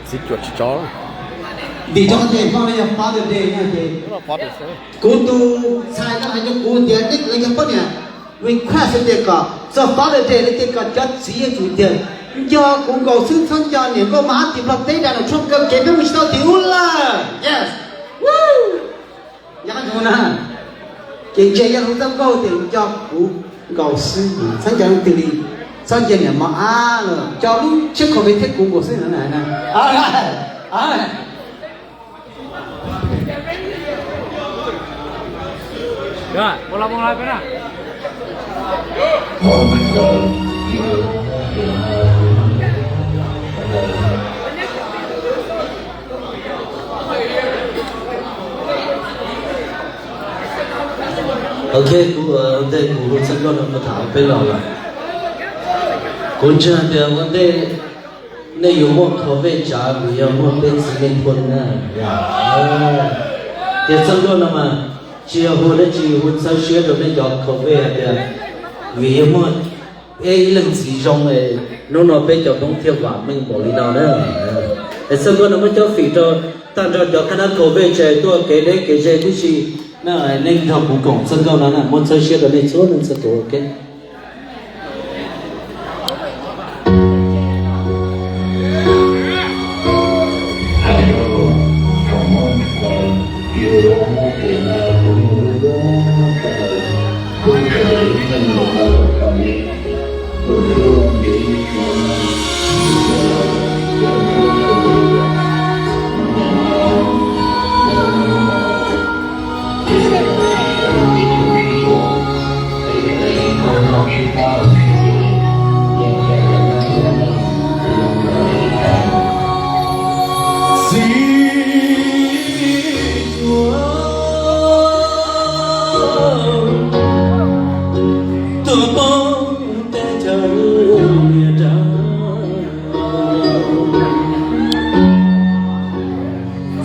Txiv cuam tsis tso. Tim cov tes no yog Father Day no ces kuv tus ntxhais no hais rau kuv tias nej lawv cov poj niam request tias kom txog Father Day no ces kom cov txiv yuav tsum tias nco kuv nkaus xwb, txhob nco niam nkauj mab tim Nplog teb dag los tshuaj kaw kev peb mus tsis tau tim ub lawm. Yes. Nyob zoo na, ces ntse yog lub txoj nkauj tias nco kuv nkaus xwb, txhob nco leej twg li, txhob nco niam mos ab los nco lub tsiab COVID thiab kuv nkaus xwb na. Ok, kuv ua ntej kuv hu txoj nkauj no mus tham peb los lawm. Kuv ntseeg tias ua ntej nej yuav muaj COVID tsav vim yog muaj peb txiv neej phuaj na. Ces txoj nkauj no mas tsis yog hu dab tsi, hu txhawb siab rau nej cov COVID hais tias vim yog muaj peb ib leeg txiv zoo, hnub no peb cov Hmoob thiaj vam meej npaum li no na. Es txoj nkauj no muab cob fim rau tag nrho cov qab nab COVID tseem tuaj kev deb kev ze tib si. Nej nrog kuv koom txoj nkauj no na, muab txhawb siab rau nej txhua leej txhua tus, ok.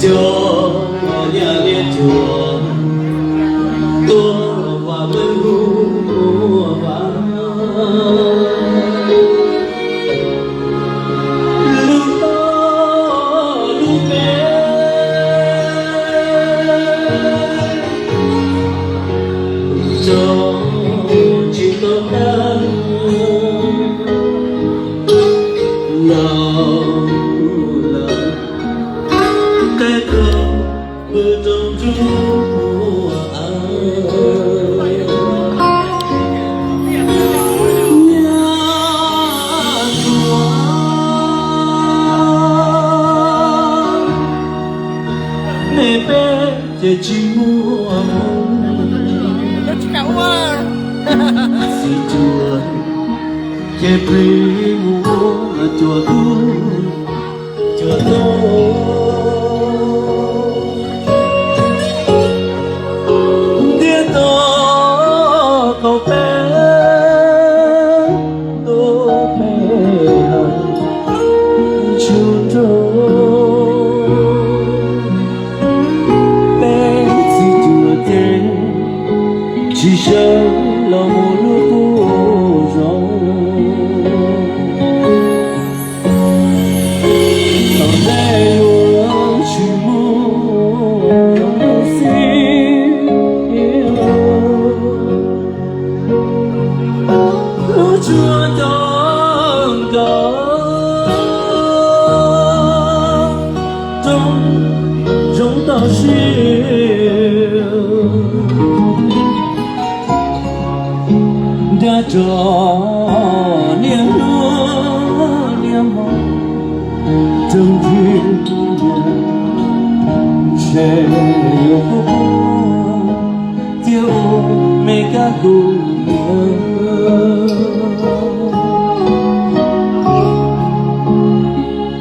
Cov niam liaj cuam tuaj vam meej lub vaj, lub toj lub peb tso tsis tau tag. Laus lawm, qab koj pw rau nruab muag. Nyab Suav, nej peb ces tsis muaj hmoo. Txiv cuam ces plig mus ua cuam tub cuam tub. Ntiab tau qaum peb ntuj peb hawm tsuj nruj. Peb txiv cuam ces tsis sawv los mus lub qub zoo. Tom ntej yuav tsis muaj mus xib, lub tsua cov nkaus roob zoov tau siv. Nrog rau niaj hnub niaj hmo rau ntshe yuav pub thiab ua me kab kuv niam.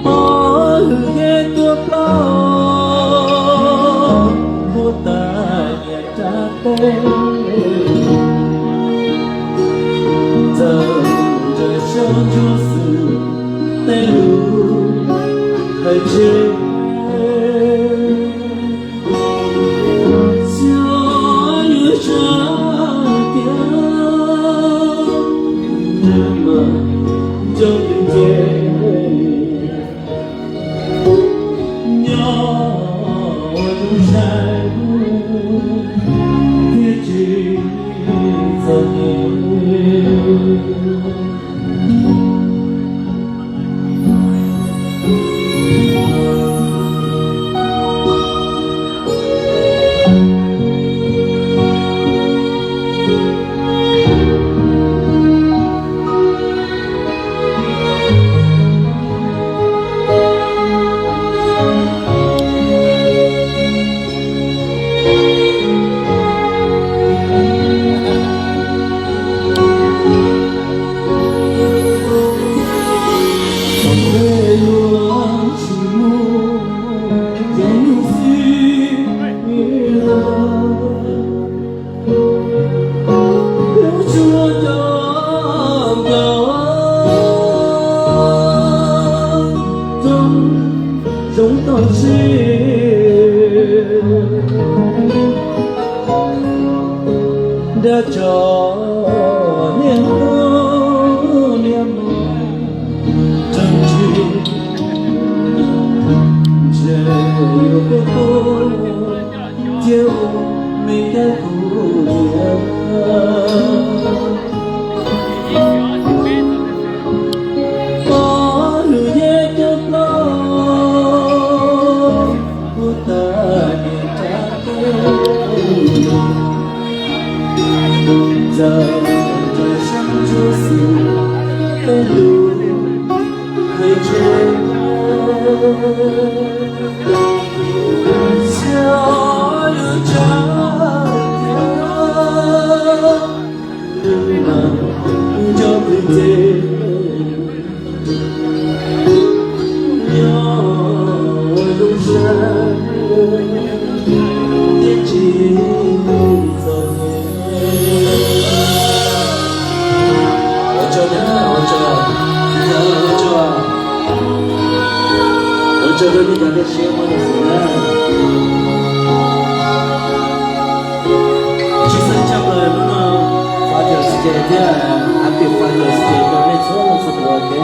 Pov hwm ej tuaj plaub npuaj tas niam rab teb, txawm ntsawg sab ntsuab xwm tej lus hais tseg. Xyov yuav tsa tias Dab tso niaj hnub niaj mus, tseem tsis ntse yuav kub kub, cia ua me kab kuv niam. Pov lug yeb cov plaub, kuv tas niam rab teb. Ntxawm nrog sab ntsuab xwm, peb lug qhia tseg. Xyov yuav tsav tias, nco kwv tij. Nyob ua lub sab thiab tsis txom nyem. Ua tsaug na, ua tsaug, ua tsaug, ua tsaug rau nej cov nkag siab muaj hmoo xwm na. Tsis xav tshaj plaws hnub no Father's Day thiab Happy Father's Day rau nej txhua leej txhua tus.